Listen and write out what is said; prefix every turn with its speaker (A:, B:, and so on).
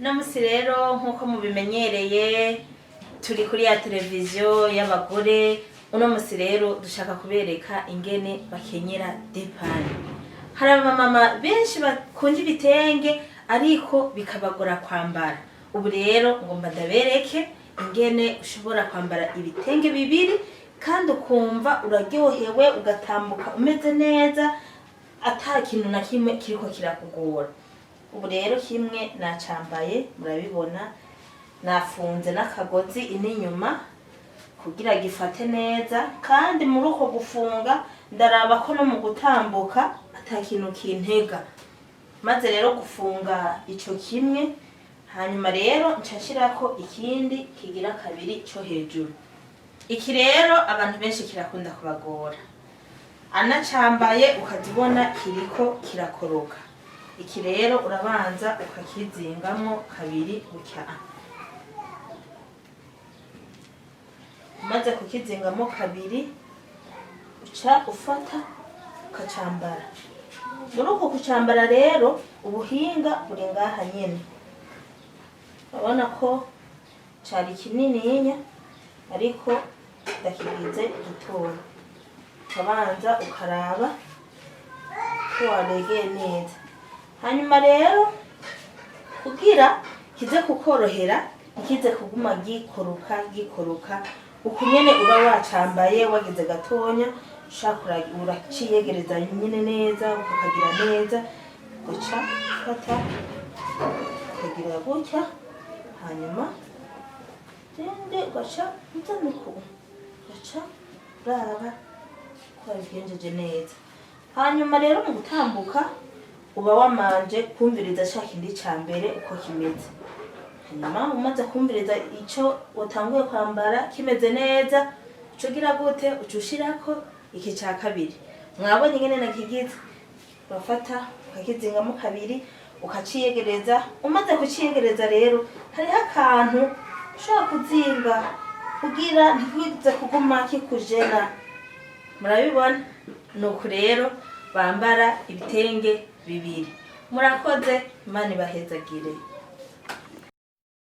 A: Uno musi rero, nk'uko mubimenyereye, turi kuri ya televiziyo y'abagore. Uno musi rero dushaka kubereka ingene bakenyera deux pagnes. Hari abamama benshi bakunda ibitenge, ariko bikabagora kwambara. Ubu rero ngomba ndabereke ingene ushobora kwambara ibitenge bibiri kandi ukumva uraryohewe, ugatambuka umeze neza, ata kintu na kimwe kiriko kirakugora. Ubu rero kimwe nacambaye, murabibona, nafunze n'akagozi inyuma kugira gifate neza. Kandi muri uko gufunga ndaraba ko no mu gutambuka ata kintu kintega. Maze rero gufunga ico kimwe, hanyuma rero nca nshirako ikindi kigira kabiri co hejuru. Iki rero abantu benshi kirakunda kubagora, anacambaye ukazibona kiriko kirakoroka. Iki rero urabanza ukakizingamwo kabiri gutya. Umaze kukizingamo kabiri, uca ufata ukacambara. Muri uko kucambara rero, ubuhinga buri ngaha nyene. Urabona ko cari kinininya, ariko ndakigize gitoya. Ukabanza ukaraba ko waregeye neza. Hanyuma rero, kugira kize kukorohera, ntikize kuguma gikoroka gikoroka, uku nyene uba wacambaye wagize gatonya, ushaka uraciyegereza nyene neza, ukakagira neza, ugaca ufata ukagira gutya, hanyuma gende ugaca uzana uku, ugaca uraba ko wabigenjeje neza. Hanyuma rero mu gutambuka uba wamanje kumviriza ca kindi ca mbere uko kimeze. Hanyuma umaze kumviriza ico watanguye kwambara kimeze neza, uca ugira gute? Uca ushirako iki ca kabiri. Mwabonye ingene nakigize? Urafata ukakizingamo kabiri, ukaciyegereza. Umaze kuciyegereza rero, hariho akantu ushobora kuzinga kugira ntikize kuguma kikujena. Murabibona? Nuku rero bambara ibitenge bibiri. Murakoze, Imana ibahezagire.